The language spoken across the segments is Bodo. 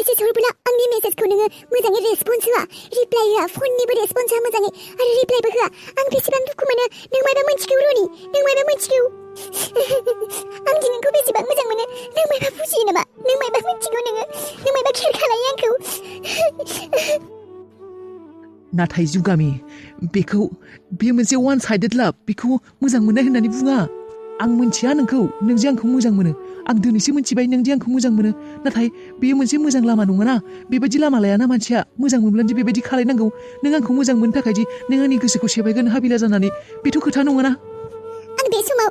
मेसेज हरबोला आंनि मेसेजखौ नोङो मोजाङै रेसपन्स होआ रिप्लाइ होआ फननिबो रेसपन्सआ मोजाङै आरो रिप्लाइबो होआ आं बेसेबां दुखु मोनो नों मायबा मोनथिगौ रनि नों मायबा मोनथिगौ आं दि नोंखौ बेसेबां मोजां मोनो नों मायबा बुजियो नामा नों मायबा मोनथिगौ नों मायबा केयार खालायो आंखौ नाथाय जुगामि बेयो मोनसे वान साइडेड लाभ बेखौ मोजां मोननाय होननानै बुङा आं मोनथिया नोंखौ नों जे आंखौ मोजां मोनो आं दिनैसो मोनथिबाय नों जे आंखौ मोजां मोनो नाथाय बेयो मोनसे मोजां लामा नङाना बेबायदि लामा लायाना मानसिया मोजां मोनब्लादि बेबायदि खालायनांगौ नों आंखौ मोजां मोननो थाखाय दि नों आंनि गोसोखौ सेफायगोन हाबिला जानानै बेथ' खोथा नङाना आं बे समाव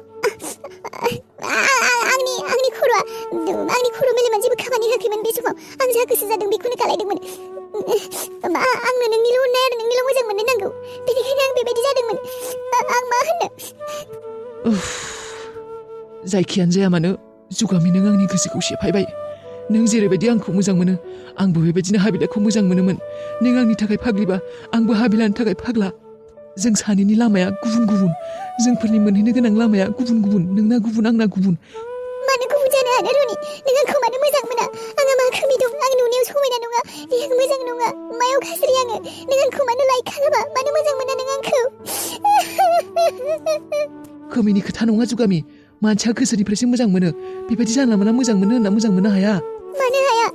आंनि खर'आ आंनि खर' मेलेमा जेबो खामानि होआखैमोन बे समाव आं जा गोसो जादों बेखौनो खालायदोंमोन आंनो नोंनिल' अननाय आरो नोंनिल' मोजां मोननाय नांगौ बेनिखायनो आं बेबायदि जादोंमोन आं मा होननो जायखियानो जाया मानो जुगामि नों आंनि गोसोखौ सेफायबाय नों जेरैबायदि आंखौ मोजां मोनो आंबो बेबायदिनो हाबिलाखौ मोजां मोनोमोन नों आंनि थाखाय फाग्लिबा आंबो हाबिलानि थाखाय फाग्ला जों सानैनि लामाया गुबुन गुबुन जोंफोरनि मोनहैनो गोनां लामाया गुबुन गुबुन नोंना गुबुन आंना गुबुन मानो गुबुन जानो हानो रनि नों आंखौ मानो मोजां मोना आंहा मा खोमि दं आं नुनायाव समायना नङा देहा मोजां नङा मायाव गाज्रि आङो नों आंखौ मानो लाइक खालामा मानो मोजां मोना नों आंखौ खोमिनि खोथा नङा जुगामि मानसिया गोसोनिफ्रायसो मोजां मोनो बेबायदि जानला मोनला मोजां मोनो होनना मोजां मोननो हाया मानो हाया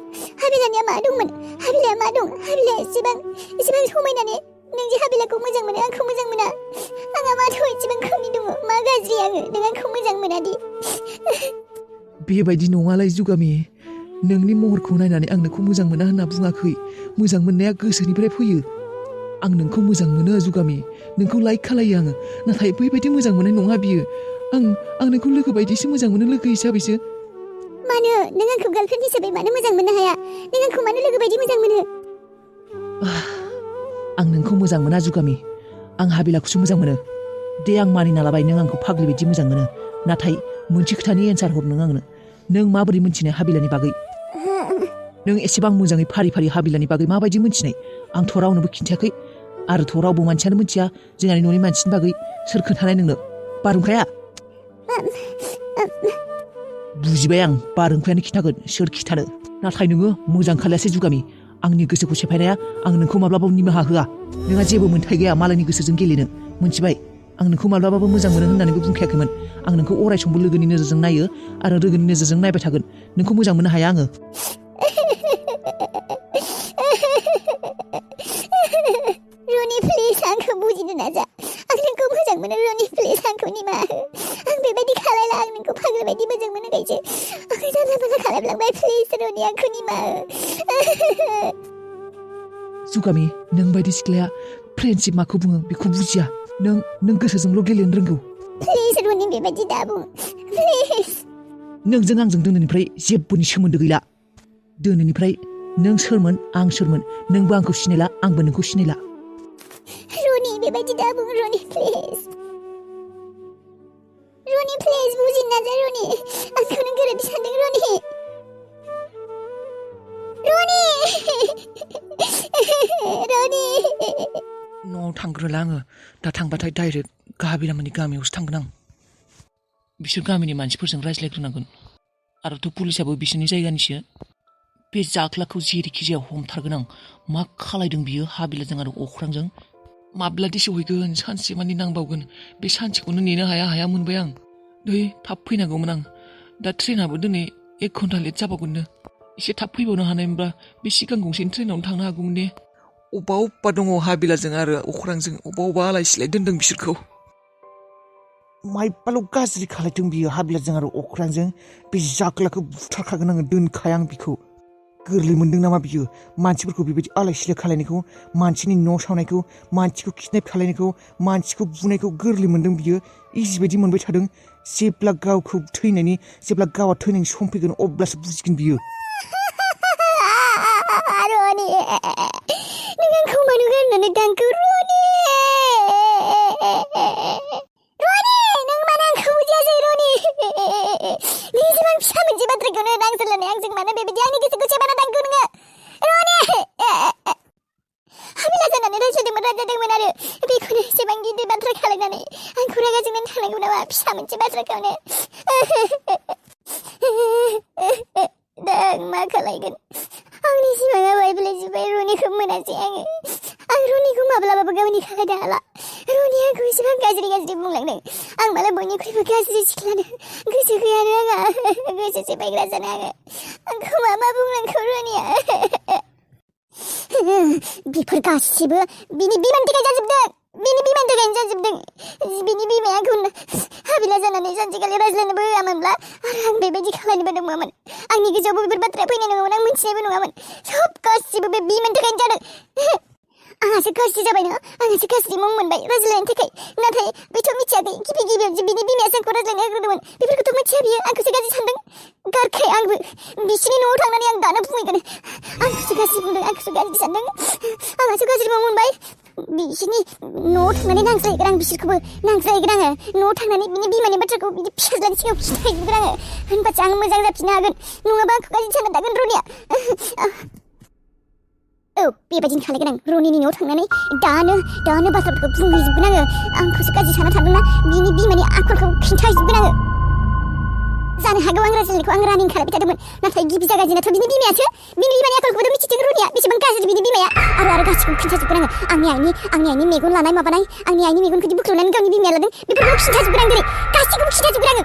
हाबिलानिया मा दंमोन हाबिलाया मा दं हाबिलाया एसेबां समायना ने नों जे हाबिलाखौ मोजां मोनो आंखौ मोजां मोना आंहा माथ' एसेबां खोमि दङ मा गाज्रि आङो नों आंखौ मोजां मोनादि बेबायदि नङालाय जुगामि नोंनि महरखौ नायनानै आं नोंखौ मोजां मोना होनना बुङाखै मोजां मोननाया गोसोनिफ्राय फैयो आं नोंखौ मोजां मोनो जुगामि नोंखौ लाइक खालायो आङो नाथाय बैबायदि मोजां मोननाय नङा बियो आं नोंखौ लोगो बायदिसो मोजां मोनो लोगो हिसाबैसो मानो नों आंखौ गार्लफ्रेन्ड हिसाबै मानो मोजां मोननो हाया नों आंखौ मानो लोगो बायदि मोजां मोनो आं नोंखौ मोजां मोना जुगामि आं हाबिलाखौसो मोजां मोनो दे आं मानिना लाबाय नों आंखौ फाग्लि बायदि मोजां मोनो नाथाय मोनसे खोथानि एन्सार हर नों आंनो नों माबोरै मोनथिनो हाबिलानि बागै नों एसेबां मोजाङै फारि फारि हाबिलानि बागै माबायदि मोनथिनाय आंथ' रावनोबो खिन्थायाखै आरोथ' रावबो मानसियानो मोनथिया जोंहानि न'नि मानसिनि बागै सोर खोन्थानाय नोंनो बारहुंखाया बुजिबाय आं बारहुंखायानो खिन्थागोन सोर खिन्थानो नाथाय नोङो मोजां खालायासै जुगामि आंनि गोसोखौ सेफायनाया आं नोंखौ माब्लाबाबो निमाहा होआ नोंहा जेबो मोन्थाय गैया मालायनि गोसोजों गेलेनो मोनथिबाय आं नोंखौ माब्लाबाबो मोजां मोनो होननानैबो बुंखायाखैमोन आं नोंखौ अरायसमबो लोगोनि नोजोरजों नायो आरो लोगोनि नोजोरजों नायबाय थागोन नोंखौ मोजां मोननो हाया आङो रनि प्लिज आंखौ बुजिनो नाजा आं नोंखौ मोजां मोनो रनि प्लिज आंखौ निमाहा हो आं बेबायदि खालायला आं नोंखौ फाग्ला बायदि मोजां मोनो गायसे आं जानला मोनला खालामलांबाय प्लिज रनि आंखौ निमाहा हो जुगामि नों बायदि सिख्लाया फ्रेन्डशिप माखौ बुङो बेखौ बुजिया नों गोसोजोंल' गेलेनो रोंगौ प्लिज रनि बेबायदि दाबुं प्लिज नोंजों आंजों दिनैनिफ्राय जेबोनि सोमोन्दो गैला दिनैनिफ्राय नों सोरमोन आं सोरमोन नोंबो आंखौ सिनायला आंबो नोंखौ सिनायला रनि बेबायदि दाबुं रनि प्लिज बुजिनो नाजा रनि आंखौ नों गोरोन्थि सानदों रनि न'आव थांग्रोला आङो दा थांबाथाय डाइरेक्ट हाबिलामोननि गामियावसो थांगोन आं बिसोर गामिनि मानसिफोरजों रायज्लायग्रोनांगोन आरोथ' पुलिसाबो बिसोरनि जायगानिसो बे जाख्लाखौ जेरैखि जाया हमथारगोन आं मा खालायदों बियो हाबिलाजों आरो अख्रांजों माब्लादि सौहैगोन सानसे मानि नांबावगोन बे सानसेखौनो नेनो हाया मोनबाय आं नै थाब फैनांगौमोन आं दा ट्रेनाबो दिनै 1 घन्टा लेट जाबावगोननो एसे थाब फैबावनो हानायमोनब्ला बे सिगां गंसेनि ट्रेनावनो थांनो हागौमोन ने अबा दङ हाबिलाजों आरो अख्रांजों अबा आलाय सिलाय दोनदों बिसोरखौ माइबाल' गाज्रि खालायदों बियो हाबिलाजों आरो अख्रांजों बे जाग्लाखौ बुथारखागोन आङो दोनखाया आं बिखौ गोरलै मोनदों नामा बियो मानसिफोरखौ बेबायदि आलाय सिलाय खालायनायखौ मानसिनि न' सावनायखौ मानसिखौ किडनेप खालायनायखौ मानसिखौ बुनायखौ गोरलै मोनदों बियो इजि बायदि मोनबाय थादों जेब्ला गावखौ जेब्ला गावआ थैनायनि सम फैगोन अब्लासो बुजिगोन बियो रनि नों आंखौ मानो गारनानै दांखो रनि नों मानो आंखौ बुजियासै रनि नों एसेबां फिसा मोनसे बाथ्राखौनो नांज्लायनानै आंजों मानो बेबायदि आंनि गोसोखौ सेबाना दांखो नोङो रनि हाबिला जानानै रायजादोंमोन आरो बेखौनो एसेबां गिदिर बाथ्रा खालायनानै आंखौ रागा जोंनानै थानांगौ नामा फिसा मोनसे बाथ्राखौनो दा आं मा खालायगोन आंनि सिमाङा बायब्लेजोब्बाय रनिखौ मोनासै आङो आं रनिखौ माब्लाबाबो गावनि खालायनो हाला रनि आंखौ एसेबां गाज्रि बुंलांदों आं मालाय बयनिख्रुइबो गाज्रि सिख्लानो गोसो गैयानो आंहा गोसोसो बायग्रा जानो आंखौ मा बुंलांखौ रनिया बेफोर गासिबो बिनि बिमानि थाखाय जाजोबदों बिनि बिमानि थाखायनो जाजोबदों बिनि बिमाया आंखौ हाबिला जानानै सानसेखालि रायज्लायनोबो होआमोनब्ला आरो आं बेबायदि खालामनोबो नङामोन आंनि गोसोआवबो बेफोर बाथ्राया फैनाय नङामोन आं मिथिनायबो नङामोन सब गासिबो बे बिमानि थाखायनो जादों आंहासो गाज्रि जाबायना आंहासो गाज्रि मुं मोनबाय रायज्लायनो थाखाय नाथाय बेथ' मिथियाखै गिबियाव जे बिनि बिमायासो आंखौ रायज्लायनो होग्रोदोंमोन बेफोरखौथ' मिथिया बियो आंखौसो गाज्रि सानदों गारखाय आंबो बिसिनि न'आव थांनानै आं दानो बुंहैगोन आंखौसो गाज्रि बुंदों आंखौसो गाज्रि सानदों आंहासो गाज्रि मुं मोनबाय बिसिनि न'आव थांनानै नांज्लायगोन आं बिसोरखौबो नांज्लायगोन आङो न'आव थांनानै बिनि बिमानि बाथ्राखौ बिदि फिसाज्लानि सिगाङाव खिन्थाहैजोबगोन आङो होनबासो आं मोजां जाफिननो हागोन नङाबा आंखौ गाज्रि सानना थागोन रनिया औ बेबायदिनो खालायगोन आं रनिनि न'आव थांनानै दानो बाथ्राफोरखौ बुंहैजोबगोन आङो आंखौसो गाज्रि सानना थादोंना बिनि बिमानि आखलखौ खिन्थाहैजोबगोन आङो जानो हागौ आं रायज्लायनायखौ आं रानिं खालामबाय थादोंमोन नाथाय गिबि जागायजेननायाथ' बिनि बिमायासो बिनि बिमानि आखलखौबोथ' मिथिदों रनिया बेसेबां गाज्रि बिनि बिमाया आरो गासिखौबो खिन्थाजोबगोन आङो आंनि आइनि मेगन लानाय माबानाय आंनि आइनि मेगनखौ बोख्लबनानै गावनि बिमाया लादों बेफोरखौ खिन्थाजोबगोन आं दिनै गासिखौबो खिन्थाजोबगोन आङो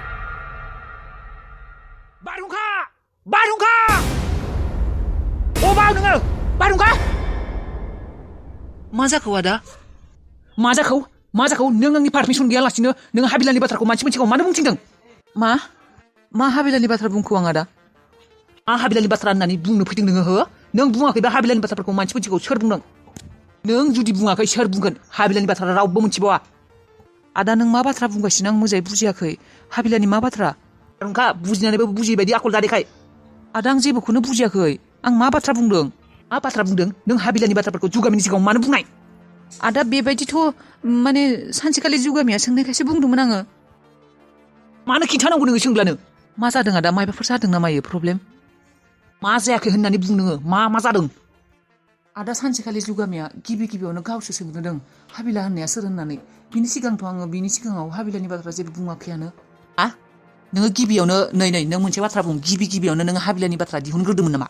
बारहुंखा अबाव नोङो बारहुंखा मा जाखो आदा मा जाखो नों आंनि पारमिसन गैयालासिनो नों हाबिलानि बाथ्राखौ मानसिनि सिगाङाव मानो बुंथिंदों मा हाबिलानि बाथ्रा बुंखो आं आदा हाबिलानि बाथ्रा होननानै बुंनो फैदों नोङो हो नों बुङाखैबा हाबिलानि बाथ्राफोरखौ मानसिनि सिगाङाव सोर बुंदों नों जुदि बुङाखै सोर बुंगोन हाबिलानि बाथ्रा रावबो मिथिबावा आदा नों मा बाथ्रा बुंगासिनो आं मोजाङै बुजियाखै हाबिलानि मा बाथ्रा बारहुंखा बुजिनानैबो बुजियै बायदि आखल दादेखाय आदा आं जेबोखौनो बुजियाखै आं मा बाथ्रा बुंदों नों हाबिलानि बाथ्राफोरखौ जुगामिनि सिगाङाव मानो बुंनाय आदा बेबायदिथ' माने सानसेखालि जुगामिया सोंनायखायसो बुंदोंमोन आङो मानो खिन्थानांगौ नोङो सोंब्लानो मा जादों आदा मायबाफोर जादों ना मायो प्रब्लेम मा जायाखै होननानै बुं नोङो मा जादों आदा सानसेखालि जुगामिया गिबियावनो गावसो सोंग्रोदों हाबिला होननाया सोर होननानै बिनि सिगाङाव हाबिलानि बाथ्रा जेबो बुङाखैयानो नोङो गिबियावनो नै नों मोनसे बाथ्रा बुं गिबियावनो नोङो हाबिलानि बाथ्रा दिहुनग्रोदोंमोन नामा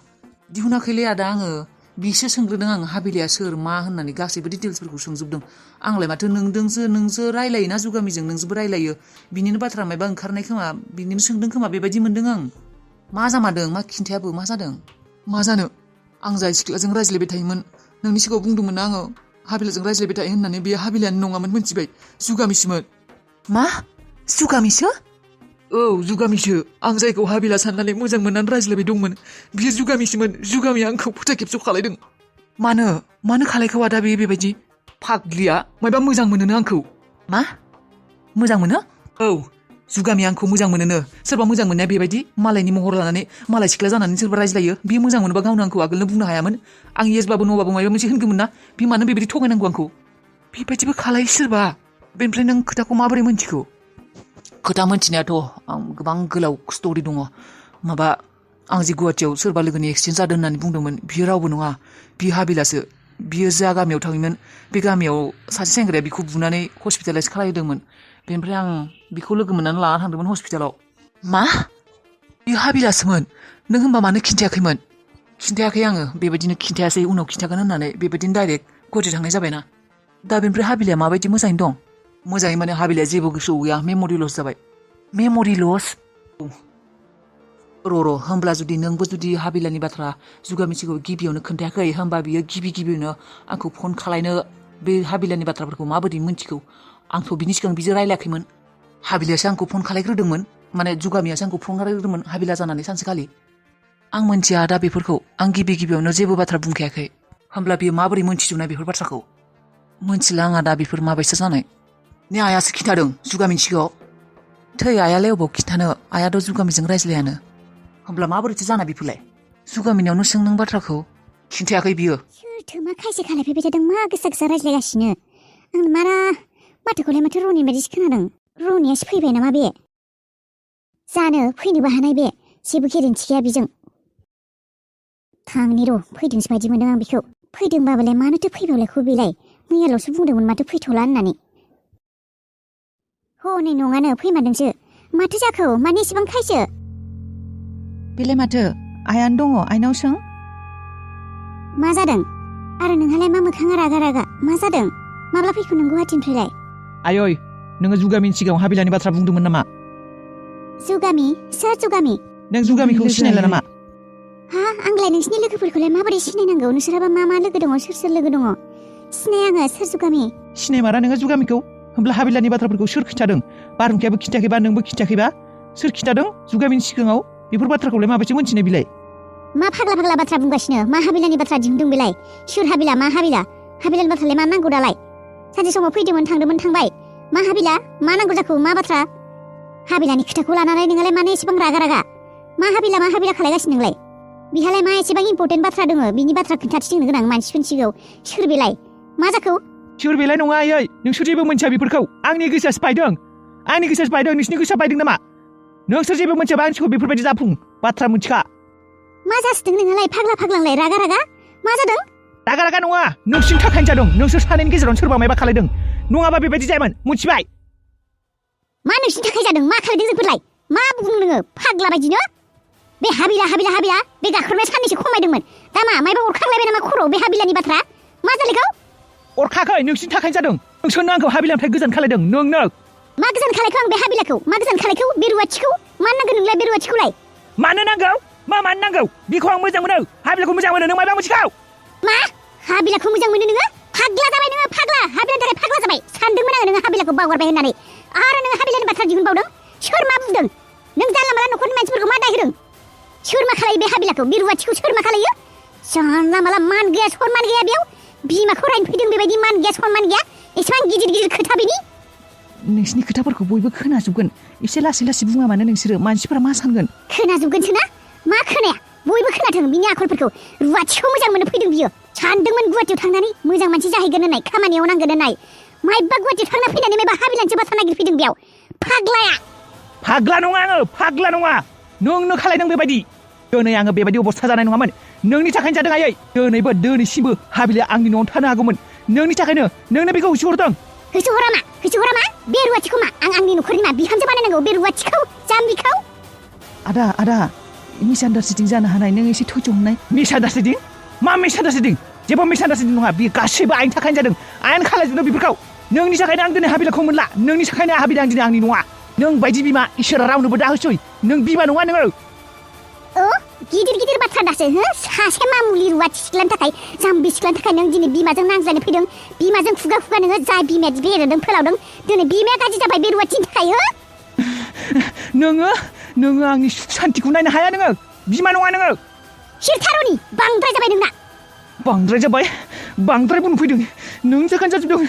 दिहुनाखैलै आदा आङो बिसो सोंग्रोदों आं हाबिलाया सोर मा होननानै गासैबो डिटेल्सफोरखौ सोंजोबदों आंलाय माथो नोंसो रायलायोना जुगामिजों नोंजोंबो रायलायो बिनिनो बाथ्रा मायबा ओंखारनाय खोमा बिनिनो सोंदों खोमा बेबायदि मोनदों आं मा जामारदों मा खिन्थायाबो मा जादों मा जानो आं जाय सिख्लाजों रायज्लायबाय थायोमोन नोंनि सिगाङाव बुंदोंमोन आङो हाबिलाजों रायज्लायबाय थायो होननानै बे हाबिलायानो नङामोन मिथिबाय जुगामिसोमोन मा जुगामिसो औ जुगामिसो आं जायखौ हाबिला साननानै मोजां मोननानै रायज्लायबाय दंमोन बियो जुगामिसोमोन जुगामिया आंखौ फोथाय खेबस' खालायदों मानो खालायखौ आदा बेबायदि फाग्लिया मायबा मोजां मोनोनो आंखौ मा मोजां मोनो औ जुगामिया आंखौ मोजां मोनोनो सोरबा मोजां मोननाया बेबायदि मालायनि महर लानानै मालाय सिख्ला जानानै सोरबा रायज्लायो बे मोजां मोनोबा गावनो आंखौ आगोलनो बुंनो हायामोन आं येसबाबो न'बाबो माबा मोनसे होनगौमोन ना बे मानो बेबायदि थगायनांगौ आंखौ बेबायदिबो खालायो सोरबा बेनिफ्राय नों खोथाखौ माबोरै मोनथिखौ खोथा मोनथिनायाथ' आं गोबां गोलाव स्ट'रि दङ आं जे गुवाहाटियाव सोरबा लोगोनि एक्सिडेन्ट जादों होननानै बुंदोंमोन बियो रावबो नङा बियो हाबिलासो बियो जा गामियाव थाङोमोन बे गामियाव सासे सेंग्राया बिखौ बुनानै हस्पिटालाइज खालामदोंमोन बेनिफ्राय आं बिखौ लोगो मोननानै लाना थांदोंमोन हस्पिटालाव मा बियो हाबिलासोमोन नों होनबा मानो खिन्थायाखै आङो बेबायदिनो खिन्थायासै उनाव खिन्थागोन होननानै बेबायदिनो डाइरेक्ट गुवाहाटि थांनाय जाबायना दा बेनिफ्राय हाबिलाया माबायदि मोजाङैनो दं मोजाङै माने हाबिलाया जेबो गोसोआव गैया मेम'रि लस जाबाय मेम'रि लस र' होमब्ला जुदि नोंबो जुदि हाबिलानि बाथ्रा जुगामिसिखौ गिबियावनो खोन्थायाखै होमबा बियो गिबियावनो आंखौ फन खालायनो बे हाबिलानि बाथ्राफोरखौ माबायदि मिन्थिगौ आंथ' बिनि सिगां बिजों रायलायाखैमोन हाबिलायासो आंखौ फन खालायग्रोदोंमोन माने जुगामियासो आंखौ फन खालायग्रोदोंमोन हाबिला जानानै सानसेखालि आं मोनथिया दा बेफोरखौ आं गिबियावनो जेबो बाथ्रा बुंखायाखै होमब्ला बियो माबोरै मोनथिजोबनाय बेफोर बाथ्राखौ मोनथिला आंहा दा बेफोर माबायसा जानाय ने आयासो खिन्थादों जुगामिनि सिगाङाव थै आयालाय अबाव खिन्थानो आयाथ' जुगामिजों रायज्लायानो होमब्ला माबोरैथो जानाय बेफोरलाय जुगामिनावनो सों नों बाथ्राखौ खिन्थायाखै बियो सोरथो मा खायसे खालायफैबाय थादों मा गोसा रायज्लायगासिनो आं माथोखौलाय माथो रनि बायदिसो खोनादों रनियासो फैबाय नामा बे जानो फैनोबो हानाय बे जेबो गेरेन्थि गैया बेजों थांनि र' फैदोंसो बायदि मोनदों आं बेखौ फैदोंबाबोलाय मानोथो फैबावलायखौ बेलाय मैयाल'सो बुंदोंमोन माथो फैथ'ला होननानै हनै नङानो फैमारदोंसो माथो जाखो मानो एसेबां खायसो बेलाय माथो आयानो दङ आइनाव सों मा जादों आरो नोंहालाय मा मोखाङा रागा रागा मा जादों माब्ला फैखो नों गुवाहाटीनिफ्रायलाय आयै नोङो जुगामिनि सिगाङाव हाबिलानि बाथ्रा बुंदोंमोन नामा जुगामि सोर जुगामि नों जुगामिखौ सिनायला नामा हा आंलाय नोंसिनि लोगोफोरखौलाय माबोरै सिनायनांगौ नोंसोराबा मा मा लोगो दङ सोर सोर लोगो दङ सिनाय आङो सोर जुगामि सिनायमारा नोङो जुगामिखौ होमब्ला हाबिलानि बाथ्राफोरखौ सोर खिन्थादों बारहुंखायाबो खिन्थायाखैबा नोंबो खिन्थायाखैबा सोर खिन्थादों जुगामिनि सिगाङाव बेफोर बाथ्राखौलाय माबायदि मोनथिनाय बिलाय मा फाग्ला फाग्ला बाथ्रा बुंगासिनो मा हाबिलानि बाथ्रा दिहुनदों बेलाय सोर हाबिला मा हाबिला हाबिलानि बाथ्रालाय मा नांगौ दालाय सानसे समाव फैदोंमोन थांदोंमोन थांबाय मा हाबिला मा नांगौ जाखो मा बाथ्रा हाबिलानि खोथाखौ लानानै नोंलाय मानो एसेबां रागा रागा मा हाबिला खालायगासिनो नोंलाय बिहालाय मा एसेबां इम्पर्टेन्ट बाथ्रा दङ बिनि बाथ्रा खोन्थाथिनो गोनां मानसिफोरनि सिगाङाव सोर बेलाय मा जाखो सोर बेलाय नङा आयै नोंसोर जेबो मोनथिया बेफोरखौ आंनि गोसोआसो बायदों नोंसिनि गोसोआ बायदों नामा नोंसोर जेबो मोनथियाबा आं सिगाङाव बेफोरबायदि जाफुं बाथ्रा मोनथिखा मा जासोदों नोंहालाय फाग्ला फाग्लांलाय रागा रागा मा जादों रागा रागा नङा नोंसिनि थाखायनो जादों नोंसोर सानैनि गेजेरावनो सोरबा मायबा खालायदों नङाबा बेबायदि जायामोन मोनथिबाय मा नोंसिनि थाखाय जादों मा खालायदों जोंफोरलाय मा बुंदों नोङो फाग्ला बायदिनो बे हाबिला बे गाख्रबनाया साननैसो खमायदोंमोन दा मा मायबा अरखांलायबाय नामा खर'आव बे हाबिलानि बाथ्रा मा जालायखौ अरखाखै नोंसिनि थाखायनो जादों नोंसोरनो आंखौ हाबिलानिफ्राय गोजान खालायदों नोंनो मा गोजान खालायखौ आं बे हाबिलाखौ मा गोजान खालायखौ बे रुवाथिखौ मानो नांगौ नोंलाय बे रुवाथिखौलाय मानो नांगौ मानो नांगौ बिखौ आं मोजां मोनो हाबिलाखौ मोजां मोनो नों मायबा मोनथिगौ मा हाबिलाखौ मोजां मोनो नोङो फाग्ला जाबाय नोङो फाग्ला हाबिलानि थाखाय फाग्ला जाबाय सानदोंमोन आङो नोङो हाबिलाखौ बावगारबाय होननानै आरो नोङो हाबिलानि बाथ्रा दिहुनबावदों सोर मा बुंदों नों जानला मानला न'खरनि मानसिफोरखौ मा दाय होदों सोर मा खालायो बे हाबिलाखौ बे रुवाथिखौ सोर मा खालायो जानला मानला मान गैया सनमान गैया बेयाव बिमाखौ रायनो फैदों बेबायदि मान गैया सनमान गैया एसेबां गिदिर खोथा बेनि नोंसिनि खोथाफोरखौ बयबो खोनाजोबगोन एसे लासै बुङा मानो नोंसोरो मानसिफोरा मा सानगोन खोनाजोबगोनसो ना मा खोनाया बयबो खोनाथों बिनि आखलफोरखौ रुवाथिखौ मोजां मोनो फैदों बियो सानदोंमोन गुवाहाटीयाव थांनानै मोजां मानसि जाहैगोन होननाय खामानियाव नांगोन होननाय मायबा गुवाहाटीयाव थांना फैनानै मायबा हाबिलानिसो बाथ्रा नागिरफैदों बेयाव फाग्ला नङा आङो फाग्ला नङा नोंनो खालायदों बेबायदि दिनै आङो बेबायदि अबस्था जानाय नङामोन नोंनि थाखायनो जादों आयै दिनैसिमबो हाबिलाया आंनि न'आवनो थानो हागौमोन नोंनि थाखायनो नोंनो बेखौ होसोहरदों होसोहरा मा बे रुवाथिखौ मा आंनि न'खरनि मा बिहामजो बानायनांगौ बे रुवाथिखौ जाम्बिखौ आदा मिसआन्डारस्टेन्डिं जानो हानाय नों एसे धैर्य हमनाय मिसआन्डारस्टेन्डिं मा मिसआन्डारस्टेन्डिं जेबो मिसआन्डारस्टेन्डिं नङा बेयो गासैबो आंनि थाखायनो जादों आं खालायजोबदों बेफोरखौ नोंनि थाखायनो आं दिनै हाबिलाखौ मोनला नोंनि थाखायनो हाबिला दिनै आंनि नङा नों बायदि बिमा इसोरा रावनोबो दाहोसै नों बिमा नङा नोङो गिदिर बाथ्रा दासो हो सासे मामुलि रुवाथि सिख्लानि थाखाय जाम्बि सिख्लानि थाखाय नों दिनै बिमाजों नांज्लायनो फैदों बिमाजों खुगा नोङो जाय बिमाया बेरायदों फोलावदों दिनै बिमाया गाज्रि जाबाय बे रुवाथिनि थाखाय हो नोङो आंनि सुख सान्तिखौ नायनो हाया नोङो बिमा नङा नोङो हिरथार'नि बांद्राय जाबाय नोंना बांद्राय बुंफैदों नों थाखायनो जाजोबदों